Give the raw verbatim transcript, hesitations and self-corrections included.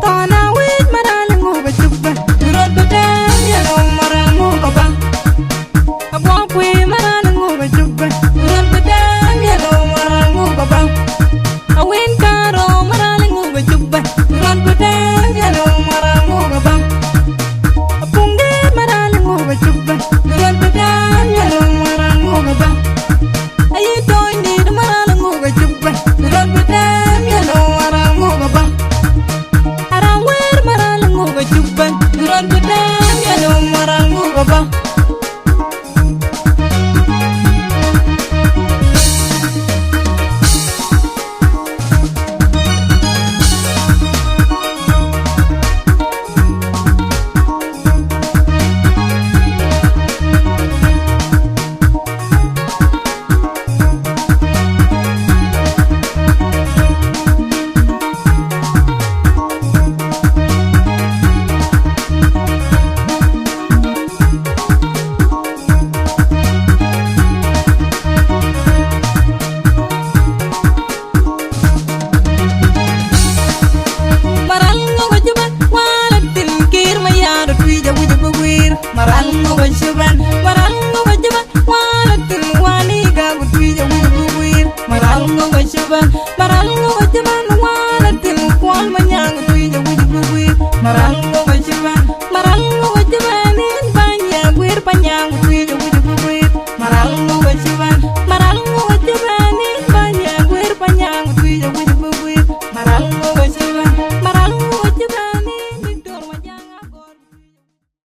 Thɔn Awïc maral ŋö ba cuk bɛ̈n, röt bï tɛ̈m yɛn ë maral ŋö ba bä. Abuɔk Kuëi maral ŋö ba cuk bɛ̈n, röt bï tɛ̈m yɛn ë maral ŋö ba bä. Awën Karou maral ŋö ba cuk bɛ̈n, röt bï tɛ̈m yɛn ë maral ŋö ba bä. Apuŋdït maral ŋö ba cuk bɛ̈n, röt bï tɛ̈m yɛn ë maral ŋö ba bä. Ayï Tony dït maral ŋö ba cuk bɛ̈n, röt bï tɛ̈m yɛn ë maral ŋö ba bä. Aram Wër maral ŋö ba cuk bɛ̈n, röt bï tɛ̈m yɛn ë maral ŋö ba bä. Maral ŋö ba cï bɛ̈n, wala thïn Kiir Mayar Tuic awïc bï guiir. Maral ŋö ba cï bɛ̈n, maral ŋö ba cï bɛ̈n, wala thïn Wani Gak Tuic awïc bï guiir. Maral ŋö ba cï bɛ̈n, maral ŋö ba cï bɛ̈n, wala thïn Kuɔl Manyaŋ Tuic awïc bï guiir. Maral